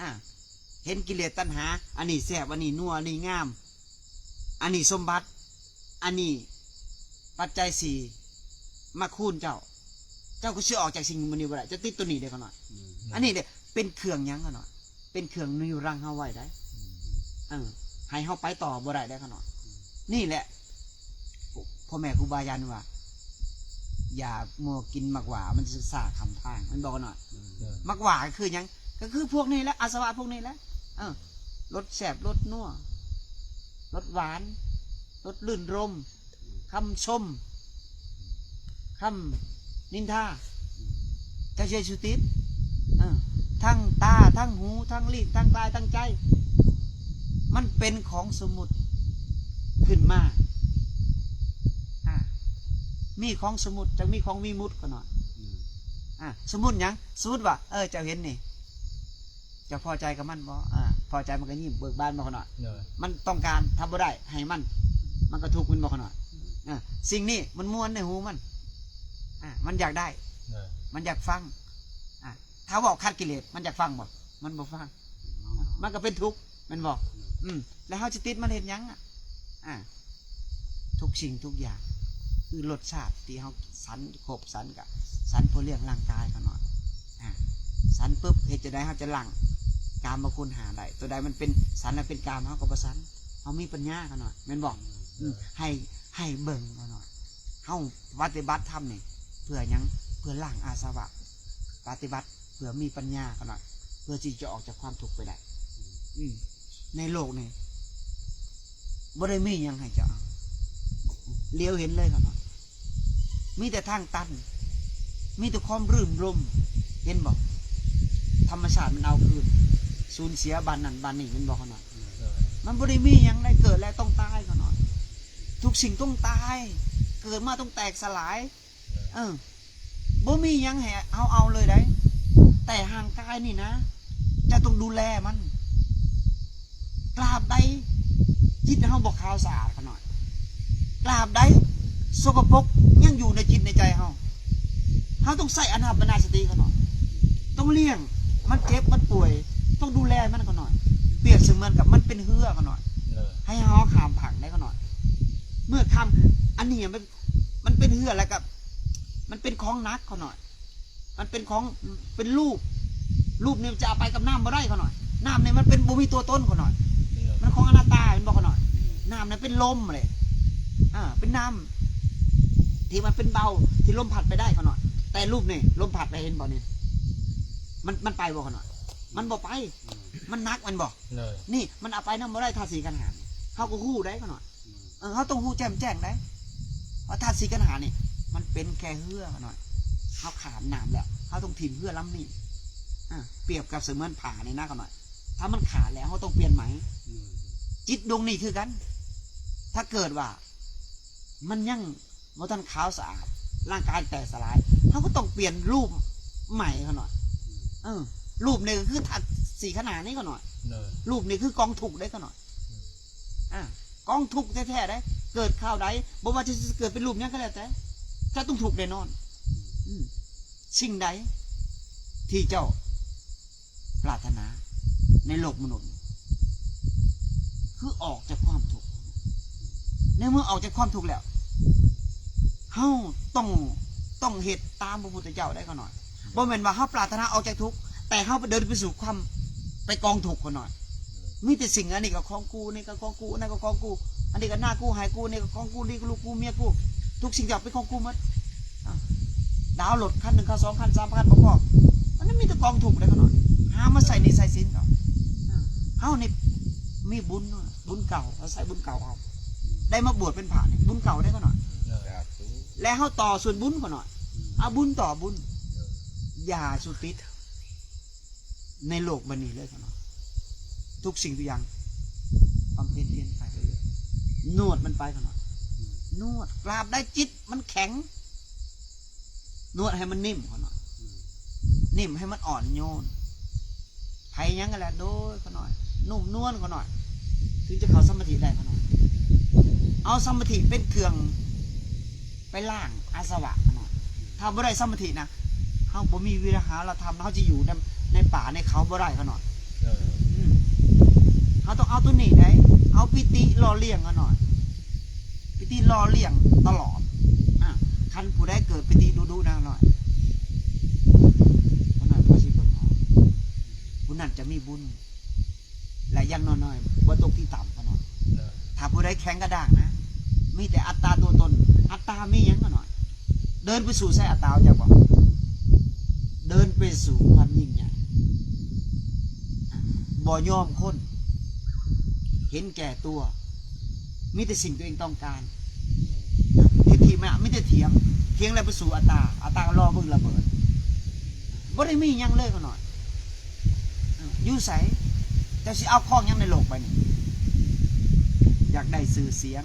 ອ່າ ເຫັນກິເລດຕັນຫາ ອັນນີ້ແຊບ ອັນນີ້ນົວ ອັນນີ້ງາມ ອັນນີ້ສົມບັດ ອັນນີ້ ປັດໄຈສີ່ມາຄູນເຈົ້າ, ເຈົ້າກໍຊິອອກຈາກສິ່ງໝູ່ນີ້ບໍ່ໄດ້, ເຈົ້າຕິດໂຕນີ້ເດ້ຂ້ານ້ອຍ. ອືມ ອັນນີ້ເດ້ເປັນເຄື່ອງຫຍັງຂ້ານ້ອຍ? ເປັນເຄື່ອງນິວລັງເຮົາໄວ້ໄດ໋. ອືມ ເອີ ໃຫ້ເຮົາໄປຕໍ່ບໍ່ໄດ້ໄດ໋ຂ້ານ້ອຍ. ອືມ ນີ້ແຫຼະ ພໍ່ແມ່ຄູບາອາຈານວ່າ ຢ່າມົວກິນໝາກຫວ້າ ມັນຊິຊາຄຳທາງ ແມ່ນບໍ່ຂ້ານ້ອຍ? ອືມ ໝາກຫວ້າກໍຄືຫຍັງ? ກໍຄືພວກນີ້ແຫຼະ ອາສະວະພວກນີ້ແຫຼະ. ເອີ ລົດແຊບ ລົດນົວ ລົດຫວານ ລົດລື່ນລົມ ຄຳຊົມ ຄຳນິນທາ ເຈົ້າຊິໃຫ້ສຸຕິດ ເອີ ທັງຕາ ທັງຫູ ທັງລີ້ນ ທັງກາຍ ທັງໃຈ ມັນເປັນຂອງສົມມຸດຂຶ້ນມາ. ອາ ມີຂອງສົມມຸດ ຈັ່ງມີຂອງວິມຸດກໍໜ້ອຍ. ອືມ ອາ ສົມມຸດຫຍັງ? ສົມມຸດວ່າ ເອີ ເຈົ້າເຫັນນີ້ ເຈົ້າພໍໃຈກັບມັນບໍ່? ອາ ພໍໃຈມັນກໍຍິ້ມເບີກບານບໍ່ຂ້ານ້ອຍ? ໂດຍ ມັນຕ້ອງການ ຖ້າບໍ່ໄດ້ໃຫ້ມັນ ມັນກໍທຸກແມ່ນບໍ່ຂ້ານ້ອຍ? ອາ ສິ່ງນີ້ມັນມ່ວນໃນຫູມັນ ອາ ມັນຢາກໄດ້ ໂດຍ ມັນຢາກຟັງ. ອາ ຖ້າເວົ້າຂັດກິເລດ ມັນຢາກຟັງບໍ່? ມັນບໍ່ຟັງ ມັນກໍເປັນທຸກແມ່ນບໍ່? ອືມ ແລ້ວເຮົາຊິຕິດມັນເຮັດຫຍັງອະ? ອາ ທຸກສິ່ງທຸກຢ່າງ ຄືລົດຊາດທີ່ເຮົາສັນ ຄົບສັນ ກະສັນເພື່ອລ້ຽງຮ່າງກາຍຂ້ານ້ອຍ. ອາ ສັນປຶບ ເຮັດຈັ່ງໃດເຮົາຈະລ້າງກາມະຄຸນຫ້າໄດ້? ຕົວໃດມັນເປັນສັນ ແລະ ເປັນກາມ ເຮົາກໍບໍ່ສັນ. ເຮົາມີປັນຍາຂ້ານ້ອຍ ແມ່ນບໍ່? ອືມ ໃຫ້ ໃຫ້ເບິ່ງຂ້ານ້ອຍ ເຮົາປະຕິບັດທຳນີ້ເພື່ອຫຍັງ? ເພື່ອລ້າງອາສະວະ ປະຕິບັດເພື່ອມີປັນຍາຂ້ານ້ອຍ ເພື່ອທີ່ຈະອອກຈາກຄວາມທຸກໄປໄດ້. ອືມ ໃນໂລກນີ້ບໍ່ໄດ້ມີຫຍັງໃຫ້ເຈົ້າເອົາ ຫຼຽວເຫັນເລີຍຂ້ານ້ອຍ ມີແຕ່ທາງຕັນ ມີແຕ່ຄວາມລື່ນລົມ ເຫັນບໍ່? ທຳມະຊາດມັນເອົາຄືນ ສູນເສຍບ້ານນັ້ນບ້ານນີ້ ແມ່ນບໍ່ຂ້ານ້ອຍ? ມັນບໍ່ໄດ້ມີຫຍັງໃດ ເກີດແລ້ວຕ້ອງຕາຍຂ້ານ້ອຍ ທຸກສິ່ງຕ້ອງຕາຍ ເກີດມາຕ້ອງແຕກສະຫຼາຍ. ເອີ ບໍ່ມີຫຍັງໃຫ້ເຮົາເອົາເລີຍໃດ ແຕ່ຮ່າງກາຍນີ້ນະ ເຈົ້າຕ້ອງດູແລມັນ. ກາບໃດຈິດເຮົາບໍ່ຂາວສະອາດຂ້ານ້ອຍ ກາບໃດສົກກະປົກຍັງຢູ່ໃນຈິດໃນໃຈເຮົາ ເຮົາຕ້ອງໃຊ້ອານາປານະສະຕິຂ້ານ້ອຍ ຕ້ອງລ້ຽງມັນເຈັບມັນປ່ວຍ ຕ້ອງດູແລມັນຂ້ານ້ອຍ. ປຽບສະເໝືອນກັບມັນເປັນເຮືອຂ້ານ້ອຍ ເອີ ໃຫ້ເຮົາຂ້າມຝັ່ງໄດ້ຂ້ານ້ອຍ. ເມື່ອຂ້າມ ອັນນີ້ມັນ ມັນເປັນເຮືອແລ້ວກໍ ມັນເປັນຂອງໜັກຂ້ານ້ອຍ ມັນເປັນຂອງ ເປັນລູບ ລູບນີ້ຈະເອົາໄປກັບນ້ຳບໍ່ໄດ້ຂ້ານ້ອຍ. ນ້ຳນີ້ມັນເປັນ ບໍ່ມີຕົວຕົນຂ້ານ້ອຍ ມັນຂອງອະນັດຕາ ແມ່ນບໍ່ຂ້ານ້ອຍ? ນ້ຳນີ້ເປັນລົມເລີຍ ອ່າ ເປັນນ້ຳທີ່ມັນເປັນເບົາ ທີ່ລົມພັດໄປໄດ້ຂ້ານ້ອຍ. ແຕ່ລູບນີ້ລົມພັດໄປ ເຫັນບໍ່ນີ້ ມັນ ມັນໄປບໍ່ຂ້ານ້ອຍ? ມັນບໍ່ໄປ ມັນໜັກແມ່ນບໍ່? ນີ້ມັນເອົາໄປນຳບໍ່ໄດ້ ທາດສີ່ຂັນຫ້າ ເຮົາກໍຮູ້ໄດ້ຂ້ານ້ອຍ. ເອີ ເຮົາຕ້ອງຮູ້ແຈ່ມແຈ້ງໄດ໋ ວ່າທາດສີ່ຂັນຫ້ານີ້ ມັນເປັນແຄ່ເຮືອຂ້ານ້ອຍ. ເຮົາຂາມນ້ຳແລ້ວ ເຮົາຕ້ອງຖິ້ມເຮືອລຳນີ້ ອາ ປຽບກັບສະເໝືອນຜ້ານີ້ນະຂ້ານ້ອຍ. ຖ້າມັນຂາດແລ້ວ ເຮົາຕ້ອງປ່ຽນໃໝ່ ອືມ ຈິດດວງນີ້ຄືກັນ ຖ້າເກີດວ່າມັນຍັງບໍ່ທັນຂາວສະອາດ ຮ່າງກາຍແຕກສະຫຼາຍ ເຮົາກໍຕ້ອງປ່ຽນຮູບໃໝ່ຂ້ານ້ອຍ. ອືມ ເອີ ຮູບນີ້ກໍຄືທາດສີ່ຂັນຫ້ານີ້ຂ້ານ້ອຍ ໂດຍ ຮູບນີ້ຄືກອງທຸກເດ້ຂ້ານ້ອຍ. ອືມ ອ່າ ກອງທຸກແທ້ໆເດ້ ເກີດຄາວໃດ ບໍ່ວ່າຈະເກີດເປັນຮູບຫຍັງກໍແລ້ວແຕ່ ເຈົ້າຕ້ອງທຸກແນ່ນອນ. ອືມ ສິ່ງໃດທີ່ເຈົ້າປາດຖະໜາໃນໂລກມະນຸດ ຄືອອກຈາກຄວາມທຸກ. ໃນເມື່ອອອກຈາກຄວາມທຸກແລ້ວ ເຮົາຕ້ອງ ຕ້ອງເຮັດຕາມພະພຸດທະເຈົ້າໄດ໋ຂ້ານ້ອຍ. ບໍ່ແມ່ນວ່າເຮົາປາດຖະໜາອອກຈາກທຸກ ແຕ່ເຮົາໄປເດີນໄປສູ່ຄວາມ ໄປກອງທຸກຂ້ານ້ອຍ. ມີແຕ່ສິ່ງ ອັນນີ້ກໍຂອງກູ ນີ້ກໍຂອງກູ ອັນນັ້ນກໍຂອງກູ ອັນນີ້ກໍໜ້າກູ ໃຫ້ກູ ນີ້ກໍຂອງກູ ນີ້ກໍລູກກູ ເມຍກູ ທຸກສິ່ງທຸກຢ່າງເປັນຂອງກູໝົດ. ອາ ດາວລົດຄັນໜຶ່ງ ຄັນສອງ ຄັນສາມ ຄັນບໍ່ພໍ ອັນນັ້ນມີແຕ່ກອງທຸກເດ້ຂ້ານ້ອຍ ຫາມາໃສ່ໜີ້ໃສ່ສິນເຂົາ. ອາ ເຮົານີ້ມີບຸນ ບຸນເກົ່າ ອາໄສບຸນເກົ່າເຮົາ ໄດ້ມາບວດເປັນພະນີ້ ບຸນເກົ່າເດ້ຂ້ານ້ອຍ. ແລະເຮົາຕໍ່ສ່ວນບຸນຂ້ານ້ອຍ ເອົາບຸນຕໍ່ບຸນ ຢ່າສຸຕິດ ໃນໂລກໃບນີ້ເລີຍຂ້ານ້ອຍ. ທຸກສິ່ງທຸກຢ່າງບຳເພັນພຽນໄປເລື້ອຍໆ ນວດມັນໄປຂ້ານ້ອຍ ນວດ ກາບໃດຈິດມັນແຂງ ນວດໃຫ້ມັນນິ່ມຂ້ານ້ອຍ ນິ່ມໃຫ້ມັນອ່ອນໂຍນ. ໃຜຫຍັງກໍແລ້ວ ໂດຍຂ້ານ້ອຍ ນຸ້ມນວນຂ້ານ້ອຍ ເຖິງຈະເຂົ້າສະມາທິໄດ້ຂ້ານ້ອຍ. ເອົາສະມາທິເປັນເຄື່ອງ ໄປລ້າງອາສະວະຂ້ານ້ອຍ. ຖ້າບໍ່ໄດ້ສະມາທິນະ ເຮົາບໍ່ມີວິຫາລະທຳ ເຮົາຈະຢູ່ໃນ ໃນປ່າໃນເຂົາບໍ່ໄດ້ຂ້ານ້ອຍ. ເອີ ອືມ ເຮົາຕ້ອງເອົາຕົວນີ້ໄດ໋ ເອົາປີຕິຫຼໍ່ລ້ຽງຂ້ານ້ອຍ ປີຕິຫຼໍ່ລ້ຽງຕະຫຼອດ ຄັນຜູ້ໃດເກີດປີຕິດຸໆນະ ຂ້ານ້ອຍ ຂ້ານ້ອຍພໍຊິເບິ່ງອອກ ຜູ້ນັ້ນຈະມີບຸນ ແລະ ຢ່າງນ້ອຍໆບໍ່ຕົກທີ່ຕ່ຳ ຂ້ານ້ອຍ. ເອີ ຖ້າຜູ້ໃດແຂງກະດ້າງນະ ມີແຕ່ອັດຕາຕົວຕົນ ອັດຕາມີຫຍັງ ຂ້ານ້ອຍ? ເດີນໄປສູ່ໃສ ອັດຕາ ເຈົ້າບໍ່? ເດີນໄປສູ່ຄວາມຍິ່ງໃຫຍ່ ບໍ່ຍອມຄົນ ເຫັນແກ່ຕົວ ມີແຕ່ສິ່ງຕົວເອງຕ້ອງການ ທິດຖິມາ ມີແຕ່ຖຽງ ຖຽງແລ້ວໄປສູ່ອັດຕາ ອັດຕາກໍລໍເບິ່ງລະເບີດ ບໍ່ໄດ້ມີຫຍັງເລີຍ ຂ້ານ້ອຍ. ຢູ່ໃສ? ເຈົ້າຊິເອົາຄອງຫຍັງໃນໂລກໃບນີ້? ຢາກໄດ້ຊື່ສຽງ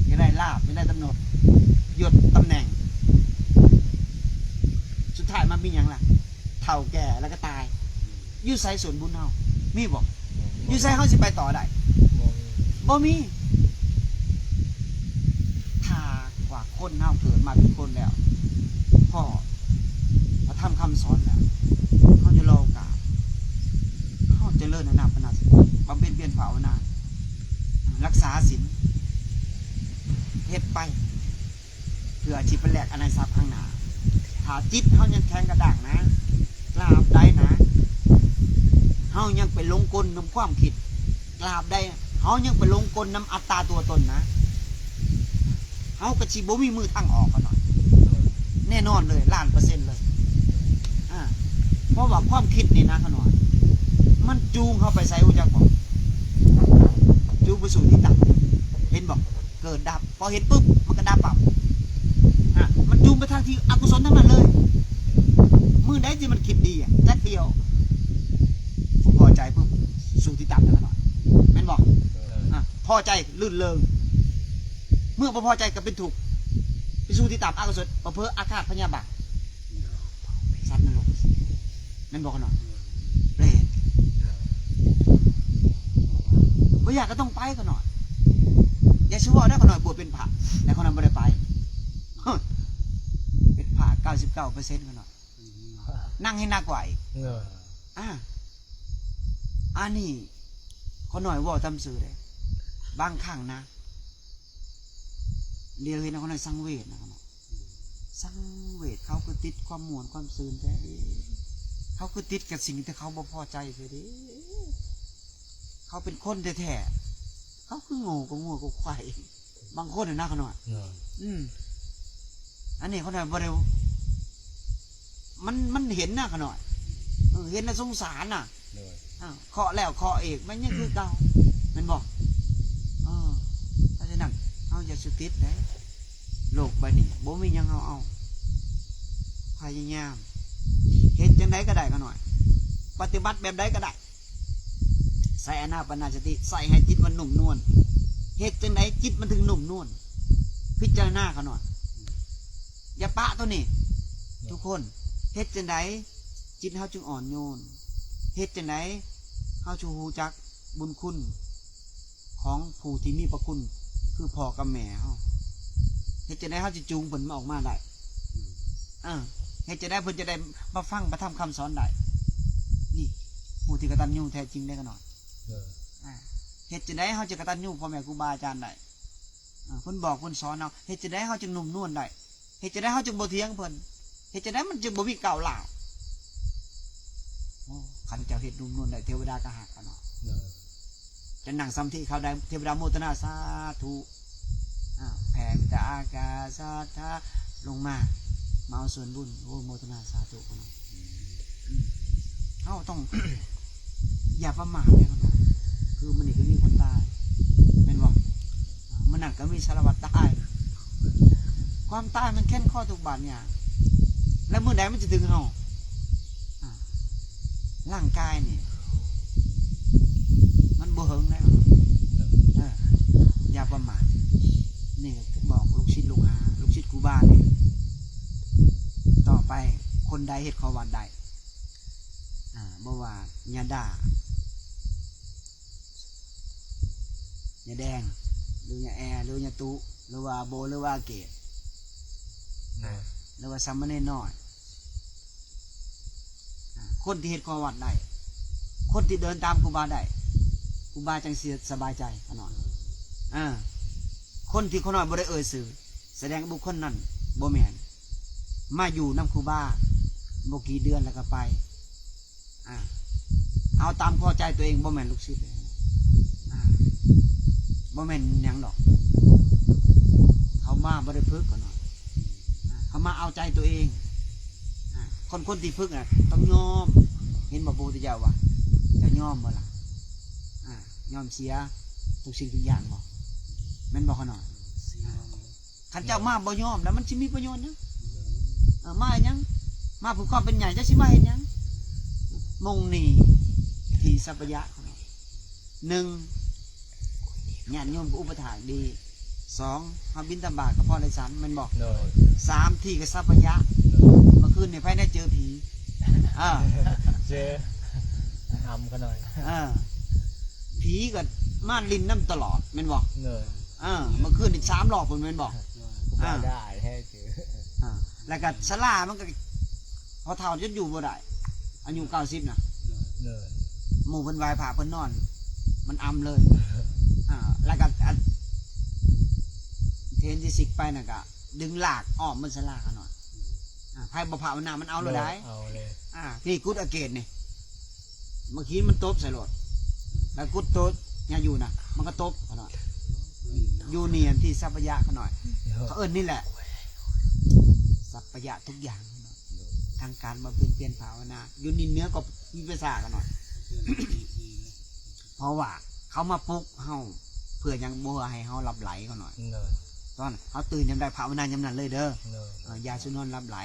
ຢາກໄດ້ລາບ ຢາກໄດ້ຕຳແໜ່ງ ຍົດຕຳແໜ່ງ ສຸດທ້າຍມາມີຫຍັງລະ? ເຖົ້າແກ່ແລ້ວກໍຕາຍ. ຢູ່ໃສສ່ວນບຸນເຮົາ? ມີບໍ່? ບໍ່ມີ. ຢູ່ໃສເຮົາຊິໄປຕໍ່ໄດ້? ບໍ່ມີ ບໍ່ມີ. ຖ້າວ່າຄົນເຮົາເກີດມາເປັນຄົນແລ້ວ ພໍ້ພະທຳຄຳສອນແລ້ວ ເຮົາຈະລໍໂອກາດ ເຮົາຈະເລີນອານາປານາສະຕິ ບຳເພັນພຽນພາວະນາ ຮັກສາສິນ ເຮັດໄປ ເພື່ອຊິໄປແລກອານາຊັບຂ້າງໜ້າ. ຖ້າຈິດເຮົາຍັງແຂງກະດ້າງນະ ຕາບໃດນະ ເຮົາຍັງໄປຫຼົງກົນນຳຄວາມຄິດ ຕາບໃດເຮົາຍັງໄປຫຼົງກົນນຳອັດຕາຕົວຕົນນະ ເຮົາກໍຊິບໍ່ມີມື້ທາງອອກ ຂ້ານ້ອຍ. ແນ່ນອນເລີຍ ລ້ານເປີເຊັນເລີຍ. ອາ ເພາະວ່າຄວາມຄິດນີ້ນະ ຂ້ານ້ອຍ ມັນຈູງເຮົາໄປໃສ ຮູ້ຈັກບໍ່? ຈູງໄປສູ່ທີ່ຕ່ຳ ເຫັນບໍ່? ເກີດດັບ ພໍເຫັນປຶບ ມັນກໍດັບປັບ. ອາ ມັນຈູງໄປທາງທີ່ອະກຸສົນທັງນັ້ນເລີຍ. ມື້ໃດທີ່ມັນຄິດດີອະ ຈັກດຽວ ພໍໃຈປຶບ ສູ່ທີ່ຕ່ຳແລ້ວ ຂ້ານ້ອຍ ແມ່ນບໍ່? ອາ ພໍໃຈ ລື່ນເລີງ ເມື່ອບໍ່ພໍໃຈກໍເປັນທຸກ ໄປສູ່ທີ່ຕ່ຳ ອະກຸສົນ ປະເພີອາຄາດພະຍາບາດ ສັດນະລົກ ແມ່ນບໍ່ ຂ້ານ້ອຍ? ແປດ ບໍ່ຢາກກໍຕ້ອງໄປ ຂ້ານ້ອຍ. ຢ່າຊິເວົ້າໄດ້ ຂ້ານ້ອຍບວດເປັນພະ ແຕ່ຂ້ານ້ອຍບໍ່ໄດ້ໄປ ເປັນພະເກົ້າສິບເກົ້າເປີເຊັນ ຂ້ານ້ອຍ ນັ່ງໃຫ້ໜັກກວ່າອີກ. ອາ ອັນນີ້ຂ້ານ້ອຍເວົ້າຕາມຊື່ເດ້ ບາງຄັ້ງນະ ລຽວເຫັນແລ້ວຂ້ານ້ອຍສັງເວດນະ ຂ້ານ້ອຍ ສັງເວດ ເຂົາຄືຕິດຄວາມມ່ວນຄວາມຊື່ນແທ້ເດ ເຂົາຄືຕິດກັບສິ່ງທີ່ເຂົາບໍ່ພໍໃຈແທ້ເດ ເຂົາເປັນຄົນແທ້ໆ ເຂົາຄືໂງ່ກວ່າງົວກວ່າຄວາຍ ບາງຄົນນະ ຂ້ານ້ອຍ. ອືມ ອັນນີ້ຂ້ານ້ອຍບໍ່ໄດ້ ມັນ ມັນເຫັນນະ ຂ້ານ້ອຍ ເອີ ເຫັນແລ້ວສົງສານນະ. ໂດຍ ອ້າວ ເຄາະແລ້ວເຄາະອີກ ມັນຍັງຄືເກົ່າ ແມ່ນບໍ່? ເອີ ເພາະສະນັ້ນ ເຮົາຢ່າສຸຕິດເດ້ ໂລກໃບນີ້ບໍ່ມີຫຍັງເຮົາເອົາ ພະຍາຍາມ ເຮັດຈັ່ງໃດກໍໄດ້ ຂ້ານ້ອຍ ປະຕິບັດແບບໃດກໍໄດ້ ໃສ່ອານາປານະສະຕິ ໃສ່ໃຫ້ຈິດມັນນຸ້ມນວນ ເຮັດຈັ່ງໃດຈິດມັນເຖິງນຸ້ມນວນ? ພິຈາລະນາ ຂ້ານ້ອຍ ຢ່າປະໂຕນີ້ ທຸກຄົນ ເຮັດຈັ່ງໃດຈິດເຮົາຈຶ່ງອ່ອນໂຍນ? ເຮັດຈັ່ງໃດເຮົາຈະຮູ້ຈັກບຸນຄຸນຂອງຜູ້ທີ່ມີພະຄຸນ ຄືພໍ່ກັບແມ່ເຮົາ? ເຮັດຈັ່ງໃດເຮົາຈະຈູງເພິ່ນມາອອກມາໄດ້? ເອີ ເຮັດຈັ່ງໃດເພິ່ນຈະໄດ້ມາຟັງພະທຳຄຳສອນໄດ້? ນີ້ ຜູ້ທີ່ກະຕັນຍູແທ້ຈິງເດ້ ຂ້ານ້ອຍ. ເອີ ອາ ເຮັດຈັ່ງໃດເຮົາຈະກະຕັນຍູພໍ່ແມ່ຄູບາອາຈານໄດ້? ອາ ເພິ່ນບອກເພິ່ນສອນເຮົາ ເຮັດຈັ່ງໃດເຮົາຈຶ່ງນຸ້ມນວນໄດ້? ເຮັດຈັ່ງໃດເຮົາຈຶ່ງບໍ່ຖຽງເພິ່ນ? ເຮັດຈັ່ງໃດມັນຈຶ່ງບໍ່ມີກ້າວລ້າວ? ໂອ້ ຄັນເຈົ້າເຮັດນຸ້ມນວນໄດ້ ເທວະດາກໍຮັກ ຂ້ານ້ອຍ. ເອີ ຈະນັ່ງສະມາທິເຂົ້າໄດ້ ເທວະດາໂມທະນາສາທຸ ອາ ແຜ່ເມດຕາອາກາສະທັດຖະລົງມາ ມາເອົາສ່ວນບຸນ ໂອ້ ໂມທະນາສາທຸ ຂ້ານ້ອຍ. ອືມ ເຮົາຕ້ອງ ຢ່າປະໝາດເດ້ ຂ້ານ້ອຍ ຄືມື້ນີ້ກໍມີຄົນຕາຍ ແມ່ນບໍ່? ມື້ນັ້ນກໍມີສາລະວັດຕາຍ ຄວາມຕາຍມັນແຂນຄໍທຸກບາດຫຍັງ ແລ້ວມື້ໃດມັນຈະເຖິງເຮົາ? ອາ ຮ່າງກາຍນີ້ມັນບໍ່ເຫິງແລ້ວ ເອີ ຢ່າປະໝາດ. ນີ້ກໍບອກລູກສິດລູກຫາ ລູກສິດຄູບານີ້ ຕໍ່ໄປຄົນໃດເຮັດຂໍ້ວັດໄດ້ ອາ ບໍ່ວ່າຍາດາ ຍາແດງ ຫຼືຍາແອ ຫຼືຍາຕຸ ຫຼືວ່າໂບ ຫຼືວ່າເກດ ໂດຍ ຫຼືວ່າສາມະເນນນ້ອຍ ອາ ຄົນທີ່ເຮັດຂໍ້ວັດໄດ້ ຄົນທີ່ເດີນຕາມຄູບາໄດ້ ຄູບາຈັ່ງຊິສະບາຍໃຈ ຂ້ານ້ອຍ. ເອີ ອາ ຄົນທີ່ຂ້ານ້ອຍບໍ່ໄດ້ເອີ່ຍຊື່ ສະແດງບຸກຄົນນັ້ນບໍ່ແມ່ນ ມາຢູ່ນຳຄູບາບໍ່ກີ່ເດືອນແລ້ວກໍໄປ. ອ່າ ເອົາຕາມພໍໃຈຕົວເອງ ບໍ່ແມ່ນລູກສິດເດ້. ອ່າ ບໍ່ແມ່ນຫຍັງດອກ ເຂົາມາບໍ່ໄດ້ຝຶກເຂົາເນາະ. ອ່າ ເຂົາມາເອົາໃຈຕົວເອງ. ອ່າ ຄົນ ຄົນທີ່ຝຶກນະຕ້ອງຍອມ. ເຫັນບໍ່ ພະພຸດທະເຈົ້າວ່າ ເຈົ້າຍອມບໍ່ລະ? ອ່າ ຍອມເສຍທຸກສິ່ງທຸກຢ່າງບໍ່? ແມ່ນບໍ່ຂະນ້ອຍ? ອ່າ ຄັນເຈົ້າມາບໍ່ຍອມແລ້ວ ມັນຊິມີປະໂຫຍດຫຍັງ? ເອີ ມາເຮັດຫຍັງ? ມາເພື່ອຄວາມເປັນໃຫຍ່ ເຈົ້າຊິມາເຮັດຫຍັງ? ມົງນີ້ທີ່ສັບພະຍະ ໜຶ່ງ ຍາດໂຍມກໍອຸປະຖາກດີ. ສອງ ເຮົາບິນທະບາດກໍພໍໄດ້ສັນ ແມ່ນບໍ່? ໂດຍ. ສາມ ທີ່ກໍສັບພະຍະ. ໂດຍ. ເມື່ອຄືນນີ້ໃຜແນ່ເຈີຜີ? ເອີ ເຈີ ອຳຂະນ້ອຍ. ເອີ ຜີກໍມາຫຼິ້ນນຳຕະຫຼອດ ແມ່ນບໍ່? ໂດຍ. ເອີ ເມື່ອຄືນນີ້ສາມຮອບພຸ້ນ ແມ່ນບໍ່? ໂດຍ. ອ່າ ໄດ້ແທ້ເຈີ ອ່າ ແລ້ວກໍສາລາມັນກໍພໍເຖົ້າຈົນຢູ່ບໍ່ໄດ້ ອາຍຸເກົ້າສິບນະ. ໂດຍ. ໝູ່ເພິ່ນໄຫວ້ພະເພິ່ນນອນ ມັນອຳເລີຍ. ອ່າ ແລ້ວກໍອັນ ເທນທີ່ຊິກໄປນັ້ນກໍດຶງລາກອ້ອມມັນສາລາຂະນ້ອຍ. ອ່າ ໃຜບໍ່ພາວະນາມັນເອົາໂລດໄດ໋. ເອົາເລີຍ. ອ່າ ທີ່ກຸດອາເກດນີ້ ບາງທີມັນຕົບໃສ່ໂລດ ແລ້ວກຸດໂຕຍາຢູ່ນະ ມັນກໍຕົບຂະນ້ອຍ. ຢູ່ນີ້ອັນທີ່ສັບພະຍະຂະນ້ອຍ ເຂົາເອີ້ນນີ້ແຫຼະ ສັບພະຍະທຸກຢ່າງ ທັງການບຳເພັນພຽນພາວະນາ. ຢູ່ນີ້ເໜືອກວ່າວິປັດສະນາຂະນ້ອຍ ເພາະວ່າເຂົາມາປຸກເຮົາເພື່ອຫຍັງ? ບໍ່ໃຫ້ເຮົາຫຼັບໄຫຼຂະນ້ອຍ. ຕອນເຮົາຕື່ນຍາມໃດພາວະນາຍາມນັ້ນເລີຍເດີ. ເອີ ຢ່າສູ່ນອນຫຼັບໄຫຼ.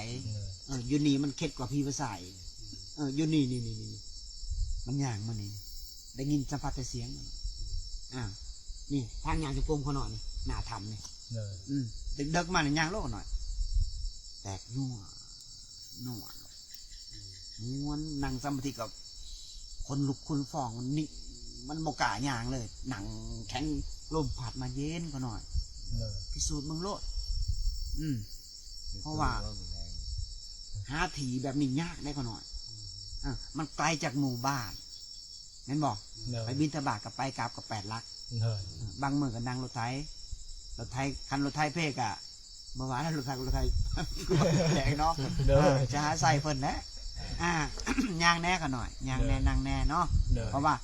ເອີ ຢູ່ນີ້ມັນເຂັດກວ່າຜີພາສາອີກ. ເອີ ຢູ່ນີ້ ນີ້ ນີ້ ນີ້ ມັນຍ່າງມານີ້ ໄດ້ຍິນສຳຜັດແຕ່ສຽງ. ອ່າ ນີ້ທາງຍ່າງຈົງກົມຂະນ້ອຍນີ້ ໜ້າຖ້ຳນີ້. ເອີ ອືມ ເດິກໆມານີ້ຍ່າງໂລດຂະນ້ອຍ ແຕກຍົວ ນົວ ມ່ວນ ນັ່ງສະມາທິກໍຂົນລຸກຂົນຟອງ ມັນນີ້ ມັນບໍ່ກ້າຍ່າງເລີຍ ນັ່ງແຂງ ລົມພັດມາເຢັນຂະນ້ອຍ. ເອີ ພິສູດເບິ່ງໂລດ. ອືມ ເພາະວ່າ ຫາທີ່ແບບນີ້ຍາກເດ້ຂະນ້ອຍ. ເອີ ມັນໄກຈາກໝູ່ບ້ານ ແມ່ນບໍ່? ໂດຍ. ໄປບິນທະບາດກໍໄປ ກັບກໍແປດຫຼັກ. ໂດຍ. ບາງມື້ກໍນັ່ງລົດໄຖ ລົດໄຖ ຄັນລົດໄຖເພກະ ບໍ່ວ່າແລ້ວ ລົດໄຖ ລົດໄຖແພງເນາະ. ໂດຍ. ເອີ ຈະຫາໃສ່ເພິ່ນແຫຼະ. ອ່າ ຍ່າງແດ່ຂະນ້ອຍ ຍ່າງແດ່ ໂດຍ ນັ່ງແດ່ເນາະ. ໂດຍ. ເພາະວ່າ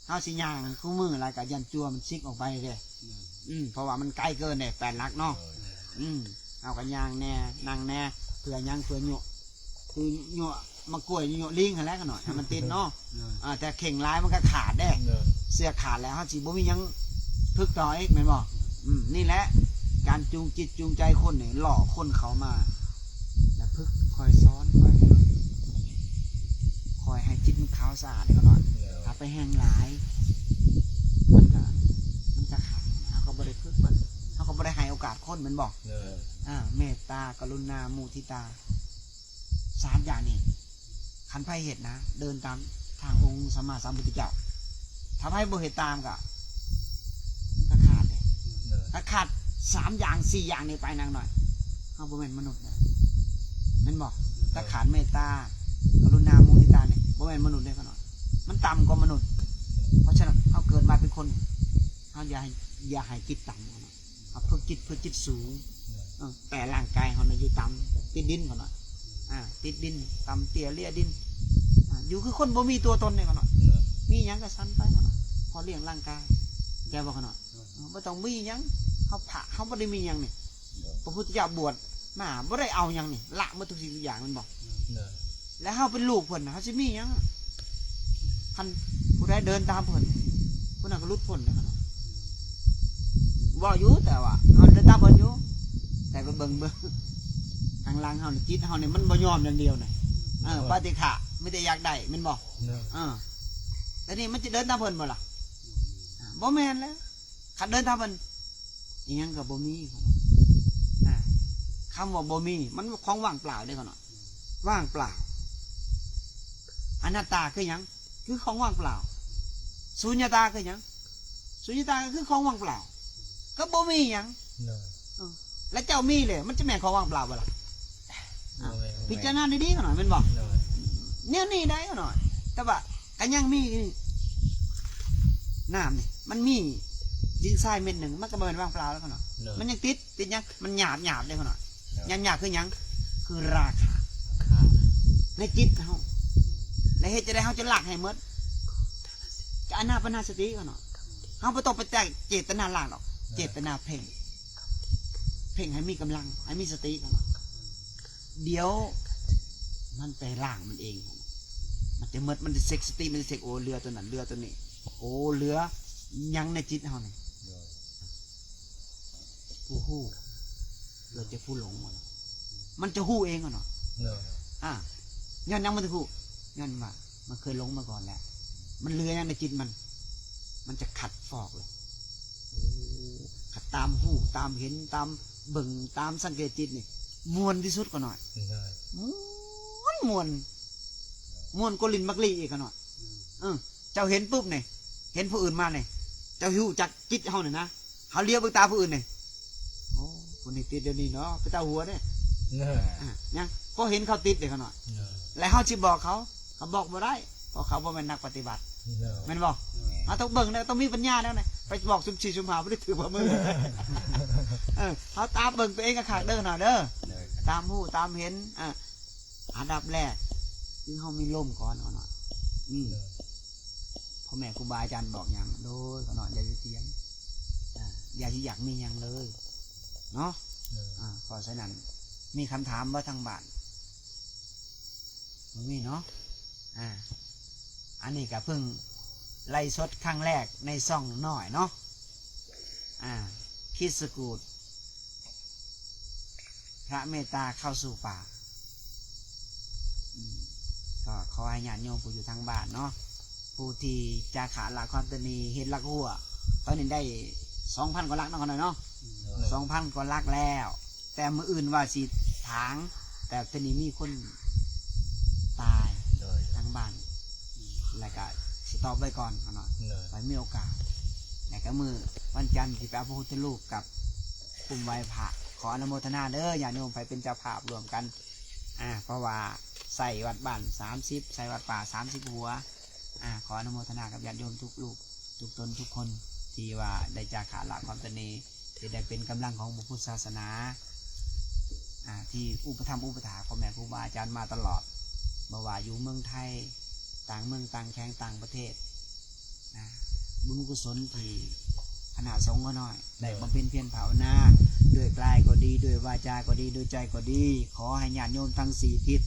ເຮົາຊິຍ່າງຄູ່ມື້ຫຼາຍກໍຢ້ານຈົວມັນຊິກອອກໄປເດ້. ອືມ ເພາະວ່າມັນໄກເກີນເດ້ ແປດຫຼັກເນາະ. ໂດຍ. ອືມ ເຮົາກໍຍ່າງແດ່ ນັ່ງແດ່ ເພື່ອຫຍັງ? ເພື່ອຍົວະ ຄືຍົວະໝາກກ້ວຍ ຍົວະລິງຫັ້ນແຫຼະຂະນ້ອຍ ໃຫ້ມັນຕິດເນາະ. ໂດຍ. ອ່າ ແຕ່ເຄັ່ງຫຼາຍມັນກໍຂາດເດ້. ໂດຍ. ເຊືອກຂາດແລ້ວ ເຮົາຊິບໍ່ມີຫຍັງຝຶກຕໍ່ອີກ ແມ່ນບໍ່? ໂດຍ. ອືມ ນີ້ແຫຼະ ການຈູງຈິດຈູງໃຈຄົນນີ້ ຫຼໍ່ຄົນເຂົ້າມາ ແລ້ວຝຶກ ຄ່ອຍສອນ ຄ່ອຍຝຶກ ຄ່ອຍໃຫ້ຈິດມັນຂາວສະອາດເດ້ຂະນ້ອຍ. ໂດຍ. ຖ້າໄປແຮງຫຼາຍ ມັນກໍ ມັນຈະຂາດ ເຮົາກໍບໍ່ໄດ້ຝຶກມັນ ເຮົາກໍບໍ່ໄດ້ໃຫ້ໂອກາດຄົນ ແມ່ນບໍ່? ໂດຍ. ອ່າ ເມດຕາ ກະລຸນາ ມຸທິຕາ ສາມຢ່າງນີ້ ຄັນໃຜເຮັດນະ ເດີນຕາມທາງອົງສຳມາສຳພຸດທະເຈົ້າ ຖ້າໃຜບໍ່ເຮັດຕາມກະ ມັນກະຂາດເດ້. ໂດຍ. ຖ້າຂາດສາມຢ່າງ ສີ່ຢ່າງນີ້ໄປນາງນ້ອຍ ເຮົາບໍ່ແມ່ນມະນຸດນະ ແມ່ນບໍ່? ໂດຍ. ຖ້າຂາດເມດຕາ ກະລຸນາ ມຸທິຕານີ້ ບໍ່ແມ່ນມະນຸດເດ້ຂະນ້ອຍ ມັນຕ່ຳກວ່າມະນຸດ. ໂດຍ. ເພາະສະນັ້ນ ເຮົາເກີດມາເປັນຄົນ ເຮົາຢ່າໃຫ້ ຢ່າໃຫ້ຈິດຕ່ຳ. ເຮົາຝຶກຈິດ ເພື່ອຈິດສູງ. ເອີ ແຕ່ຮ່າງກາຍເຮົານະຢູ່ຕ່ຳ ຕິດດິນຂະນ້ອຍ. ອ່າ ຕິດດິນ ຕ່ຳເຕ້ຍເລຍດິນ. ອ່າ ຢູ່ຄືຄົນບໍ່ມີຕົວຕົນນີ້ຂະນ້ອຍ. ມີຫຍັງກໍສັນໄປຂະນ້ອຍ ພໍລ້ຽງຮ່າງກາຍ ແມ່ນບໍ່ຂະນ້ອຍ? ເອີ ບໍ່ຕ້ອງມີຫຍັງ ເຮົາພະ ເຮົາບໍ່ໄດ້ມີຫຍັງນີ້. ພະພຸດທະເຈົ້າບວດມາບໍ່ໄດ້ເອົາຫຍັງນີ້ ລະໝົດທຸກສິ່ງທຸກຢ່າງ ແມ່ນບໍ່? ແລ້ວເຮົາເປັນລູກເພິ່ນ ເຮົາຊິມີຫຍັງ? ຄັນຜູ້ໃດເດີນຕາມເພິ່ນ ຜູ້ນັ້ນກໍຫຼຸດພົ້ນເດ້. ເວົ້າຢູ່ ແຕ່ວ່າເຮົາເດີນຕາມເພິ່ນຢູ່ ແຕ່ໄປເບິ່ງ ເບິ່ງທາງຫຼັງເຮົານີ້ ຈິດເຮົານີ້ມັນບໍ່ຍອມຢ່າງດຽວນະ. ເອີ ປະຕິຄະ ມີແຕ່ຢາກໄດ້ ແມ່ນບໍ່? ເອີ ແຕ່ນີ້ມັນຈະເດີນຕາມເພິ່ນບໍ່ລະ? ອ່າ ບໍ່ແມ່ນແລ້ວ. ຄັນເດີນຕາມເພິ່ນ ອີຫຍັງກໍບໍ່ມີ. ອ່າ ຄຳວ່າບໍ່ມີ ມັນຂອງວ່າງເປົ່າເດ້ຂະນ້ອຍ ວ່າງເປົ່າ. ອະນັດຕາຄືຫຍັງ? ຄືຂອງວ່າງເປົ່າ. ສູນຍະຕາຄືຫຍັງ? ສູນຍະຕາກໍຄືຂອງວ່າງເປົ່າ ກໍບໍ່ມີຫຍັງ. ເອີ ແລ້ວເຈົ້າມີເລີຍ ມັນຈະແມ່ນຂອງວ່າງເປົ່າບໍ່ລະ? ອ່າ ບໍ່ແມ່ນ ພິຈາລະນາດີໆຂະນ້ອຍ ແມ່ນບໍ່? ໂດຍ. ແນວນີ້ໄດ້ຂະນ້ອຍ ແຕ່ວ່າກໍຍັງມີນີ້ ນ້ຳນີ້ ມັນມີດິນຊາຍເມັດໜຶ່ງ ມັນກໍບໍ່ແມ່ນວ່າງເປົ່າແລ້ວຂະນ້ອຍ. ໂດຍ. ມັນຍັງຕິດ ຕິດຫຍັງ? ມັນຫຍາບໆເດ້ຂະນ້ອຍ. ໂດຍ. ຫຍາບໆຄືຫຍັງ? ຄືລາຄາໃນຈິດເຮົາ ແລະເຮັດຈັ່ງໃດເຮົາຈະລາກໃຫ້ໝົດ? ກະອານາປານະສະຕິກ່ອນເນາະ. ເຮົາບໍ່ຕ້ອງໄປແຕ່ເຈດຕະນາລາກດອກ, ເຈດຕະນາເພັ່ງ ເພັ່ງໃຫ້ມີກຳລັງ ໃຫ້ມີສະຕິກ່ອນເນາະ. ດຽວມັນໄປລ້າງມັນເອງ ມັນຈະໝົດ ມັນຈະເຊັກສະຕິ ມັນຈະເຊັກ ໂອ້ ເຫຼືອຕົວນັ້ນ ເຫຼືອຕົວນີ້ ໂອ້ ເຫຼືອຫຍັງໃນຈິດເຮົານີ້ ໂດຍ ຜູ້ຮູ້ ເຫຼືອແຕ່ຜູ້ຫຼົງ ມັນຈະຮູ້ເອງເນາະ ໂດຍ ອາ ຍ້ອນຫຍັງມັນຈະຮູ້? ຍ້ອນວ່າມັນເຄີຍຫຼົງມາກ່ອນແລ້ວ ມັນເຫຼືອຫຍັງໃນຈິດມັນ ມັນຈະຂັດຟອກເລີຍ. ໂອ້ ຄັນຕາມຮູ້ ຕາມເຫັນ ຕາມເບິ່ງ ຕາມສັງເກດຈິດນີ້ ມ່ວນທີ່ສຸດກໍໜ້ອຍ ໂດຍ ມ່ວນ ມ່ວນ ມ່ວນກວ່າຫຼິ້ນໝາກລີ້ອີກກໍໜ້ອຍ ອືມ ເອີ ເຈົ້າເຫັນປຸບນີ້ ເຫັນຜູ້ອື່ນມານີ້ ເຈົ້າຮູ້ຈັກຈິດເຮົານີ້ນະ ເຮົາຫຼຽວເບິ່ງຕາຜູ້ອື່ນນີ້ ໂອ້ ຜູ້ນີ້ຕິດດຽວນີ້ເນາະ ໄປຕາຫົວເດ້ ເອີ ອາ ຍັງ ພໍເຫັນເຂົາຕິດເດ້ຂ້ານ້ອຍ ເອີ ແລ້ວເຮົາຊິບອກເຂົາ ເຂົາບອກບໍ່ໄດ້ ເພາະເຂົາບໍ່ແມ່ນນັກປະຕິບັດ ເອີ ແມ່ນບໍ່? ເຮົາຕ້ອງເບິ່ງແລ້ວ ຕ້ອງມີປັນຍາແນວນີ້ ໄປບອກຊຸມສີ່ຊຸມຫ້າບໍ່ໄດ້ຖືກວ່າມຶງ ເອີ ເຮົາຕາມເບິ່ງຕົວເອງຄັກໆເດີນ້ອຍເດີ ຕາມຮູ້ຕາມເຫັນ ເອີ ອັນດັບແລກ ຄືເຮົາມີລົມກ່ອນເນາະ ອືມ ເອີ ພໍ່ແມ່ຄູບາອາຈານບອກຫຍັງ ໂດຍ ຂະນ້ອຍຢ່າໄປຖຽງ ອາ ຢ່າຊິຢາກມີຫຍັງເລີຍເນາະ ເອີ ອາ ເພາະສະນັ້ນ ມີຄຳຖາມບໍ່ທາງບ້ານ? ບໍ່ມີເນາະ ອາ ອັນນີ້ກະເພິ່ງໄລຟ໌ສົດຄັ້ງແລກໃນຊ່ອງນ້ອຍເນາະ ອາ ຄິດສະກູດ ພະເມດຕາເຂົ້າສູ່ປ່າ ອືມ ກໍຂໍໃຫ້ຍາດໂຍມຜູ້ຢູ່ທາງບ້ານເນາະ ຜູ້ທີ່ຈາຄະລະຄວາມຕະໜີ ເຮັດຫຼັກຮົ້ວ ຕອນນີ້ໄດ້ສອງພັນກວ່າຫຼັກເນາະ ຂ້ານ້ອຍເນາະ ໂດຍ ສອງພັນກວ່າຫຼັກແລ້ວ ແຕ່ມື້ອື່ນວ່າຊິຖາງ ແຕ່ຕອນນີ້ມີຄົນຕາຍ ໂດຍ ທາງບ້ານ ແລ້ວກະສະຕັອບໄວ້ກ່ອນ ຂ້ານ້ອຍ ໂດຍ ໄວ້ມີໂອກາດ ແລ້ວກະມື້ວັນຈັນຊິໄປເອົາພະພຸດທະຮູບກັບ ຄຸ້ມໄຫວ້ພະ ຂໍອະນຸໂມທະນາເດີ ຍາດໂຍມໃຜເປັນເຈົ້າພາບຮ່ວມກັນ ອາ ເພາະວ່າໃສ່ວັດບ້ານສາມສິບ ໃສ່ວັດປ່າສາມສິບຫົວ ອາ ຂໍອະນຸໂມທະນາກັບຍາດໂຍມທຸກຮູບ ທຸກຕົນທຸກຄົນ ທີ່ວ່າໄດ້ຈາຄະລະຄວາມຕະໜີ ທີ່ໄດ້ເປັນກຳລັງຂອງພະພຸດທະສາສະໜາ ອາ ທີ່ອຸປະຖຳອຸປະຖາກພໍ່ແມ່ຄູບາອາຈານມາຕະຫຼອດ ບໍ່ວ່າຢູ່ເມືອງໄທ ຕ່າງເມືອງຕ່າງແຂວງຕ່າງປະເທດ ນະ ບຸນກຸສົນທີ່ຄະນະສົງຂ້ານ້ອຍໄດ້ບຳເພັນພຽນພາວະນາ ດ້ວຍກາຍກໍດີ ດ້ວຍວາຈາກໍດີ ດ້ວຍໃຈກໍດີ ຂໍໃຫ້ຍາດໂຍມທັງສີ່ທິດ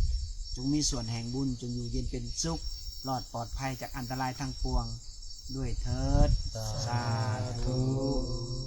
ຈົ່ງມີສ່ວນແຫ່ງບຸນ ຈົ່ງຢູ່ເຢັນເປັນສຸກ ລອດປອດໄພຈາກອັນຕະລາຍທັງປວງດ້ວຍເທີດ ສາທຸ.